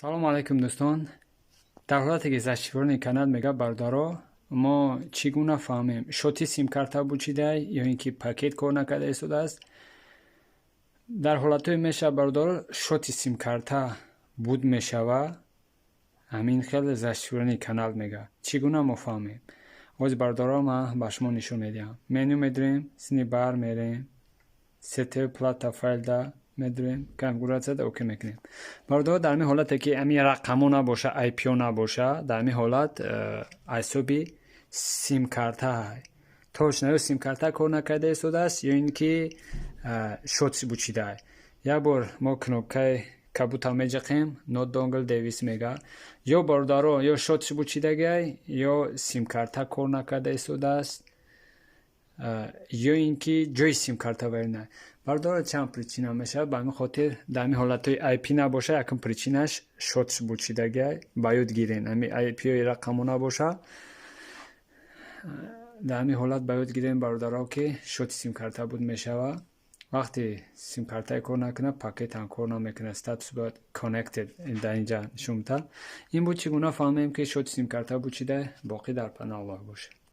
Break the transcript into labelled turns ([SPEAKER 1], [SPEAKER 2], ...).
[SPEAKER 1] Салому алайкум, дӯстон. Дар ҳолате ки зашифровани канал мега, бародаро, мо чӣ гуна фаҳмем, шоти симкарта бучидай ё ин ки пакет кор накарда истодааст? Дар ҳолатҳое мешавад, бародаро, шоти симкарта буд мешава, ҳамин хел зашифровани канал мега. Чӣ гуна мо фаҳмем? Ҳозир, бародаро, ман ба шумо нишон медиҳам. Меню медурем, сини бар мерем, сетевая плата файлда медурем, конфигуратсияда окей мекунем. Бародаро, дар ҳамин ҳолате ки ҳамин рақамҳо набоша, IPо набоша, дар ҳамин ҳолат ҳисоби симкарта точно ё симкарта кор накарда истодааст, ё ин ки шот бучидай. Як бор мо кнопкаи кабута меҷиқем, no dongle device мега. Ё, бародаро, ё шотш бучидагиай, ё симкарта кор накарда истодааст, ё ин ки ҷои симкарта варина. Бародаро, чанд причина мешавад. Ба ҳамин хотир дар ҳамин ҳолатҳои IP набоша, якум причинаш шотш бучидагиай. Ба ёд гирен, ҳамин IPои рақамҳо набоша, дар ҳамин ҳолат ба ёд гирем, бародаро, ки шоти симкарта буд мешавад. Вақте симкартае кор накунад, пакетам кор намекунад, статус бояд connected дар инҷа нишон медиҳад. Ин буд, чӣ гуна фаҳмем, ки шоти симкарта бучида. Боқӣ дар паноҳ Аллоҳ бошед.